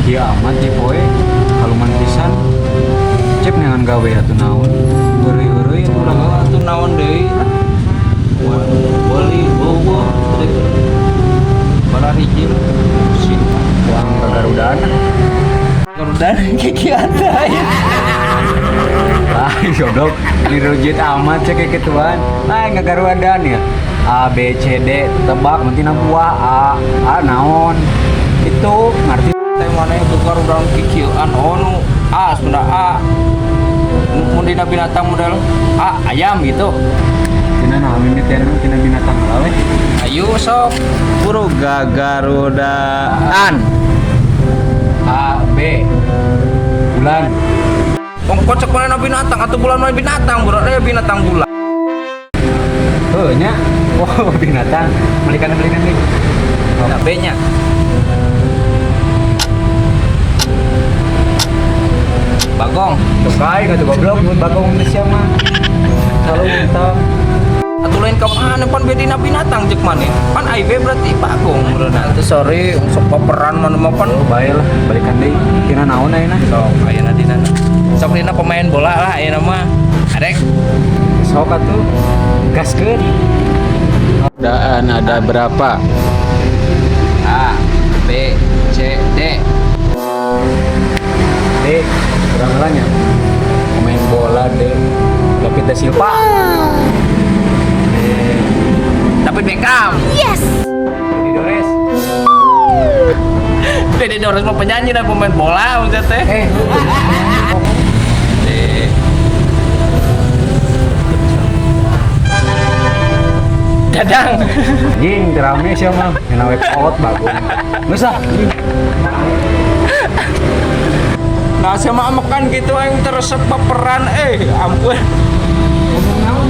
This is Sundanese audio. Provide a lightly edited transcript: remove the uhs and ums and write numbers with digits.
Kieu amat di poe haluman pisan. Cep neangan gawe atuh naon. Heureuy-heureuy atuh urang Urang atuh naon deui lah. Beli bobo bara hiji pusing. Uang kagarudaan. Garudan kikian ya. Ah, goblok. Dirujit amat cek kayak gituan. Ah, ngagarudan ya. A B C D tebak penting buah A A naon. Itu ngerti. Teh mana itu garudan kikian, oh nu A Sunda A. Mun dina binatang model A ayam gitu. Tina naon ini teh tina binatang lah we. Ayo sok buru gagarudaan. A B bulan. Wong kocok mana binatang atau bulan mana binatang, bro, binatang bulan. Heuh nya. Oh, binatang. Belikan nih. Nah, B nya. Bagong. Tukai kata goblok mun bagong Indonesia mah. Selalu utang. Atuh lain ka mana pan bedina binatang jeung maneh. Pan AIB berarti bagong meureunna. Teu sorry sok paperan mana mah pan. Oh, bae lah, balikan deui. Tina naon ayeuna? Sok ayeuna dina. Sok dina pemain bola lah ayeuna mah. Arek Sok atuh. Gaskeun. Daan ada berapa? A B C D. D, kurang lah nya. Pemain bola D. David da Silva. D. David Beckham. Dedi Dores. Dede Dores mah penyanyi dan pemain bola maksudnya teh. Eh, D. Dadang. anjing rame sih mah. Yang we kolot bagong. Geus ah. Anjing. Nah, sama makan gitu aing teresep baperan ampun. Ngomong naon